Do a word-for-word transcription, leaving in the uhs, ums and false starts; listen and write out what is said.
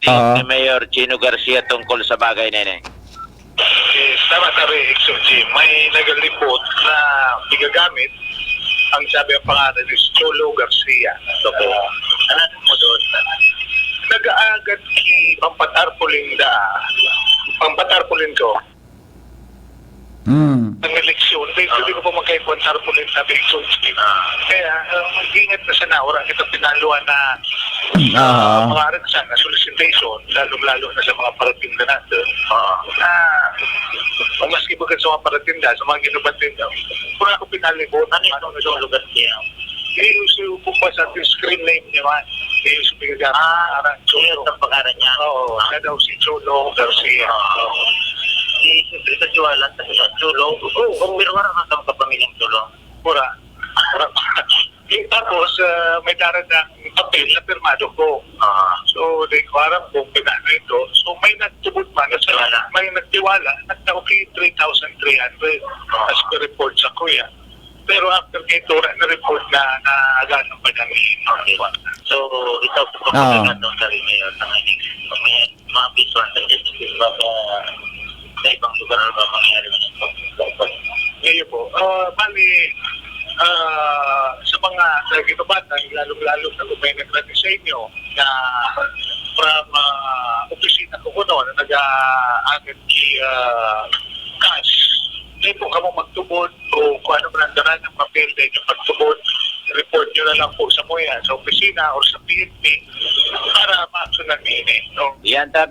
ni Mayor Chino Garcia tungkol sa bagay na ini. Yes, tama sabi, Exo G. May nagalipot na pigagamit. Ang sabi ang pangalan is Cholo Garcia. Opo. Ano mo doon? Nag-aagad ki pampatarpaulin da. Pampatarpaulin ko. Hmm. Ang eleksyon, dahil hindi ko pa magkaikuan tarpaulin, sabi, Exo G. Kaya, uh, mag-ingat na sana, wala kita pinaluan na Ah. Mga aragsan na solicitation, lalong-lalo na sa mga paratinda natin. Oo. Na, o maski bukod sa mga paratinda, sa mga ginubatinda, kung ako pinalibot, Ano yung lugar niya? Iuso po pa sa ating screen name niya man. Iuso po yung Ah, parang Sino Cholo. Ang pangalan niya? Oo, siya daw si Cholo Garcia. Oo. Si Secretary Wala, sa Cholo. Oo, pero wala ka sa kapamilyang Cholo. Pura. Pura. Eh, tapos, ah, may darating papel na pirmado ko. Ah, So, di ko alam kung pinano ito. So, may nagtubod man, Nagtiwala. may nagtiwala, nagtao kay three thousand three hundred as per report sa kuya. Pero after kay Tura, na-report na, na agad ang panahon. okay. So, ito po Ah. ang sa rin ngayon. Ang ini, may mga visual na justice ba sa, sa ibang lugar ba mangyari na ito? Ngayon po, ah, bali, ah, sa mga sa ginubatan, lalong-lalo na kung may nagdating sa inyo na from ah, opisina ko kuno na nag-aagad ki ah, cash. Hindi po kamo magtubod o kung ano man ang daran ng papel na inyong pagtubod, report nyo na lang po sa muya, sa opisina or sa P N P para ma-action na nini. No? Yan ta,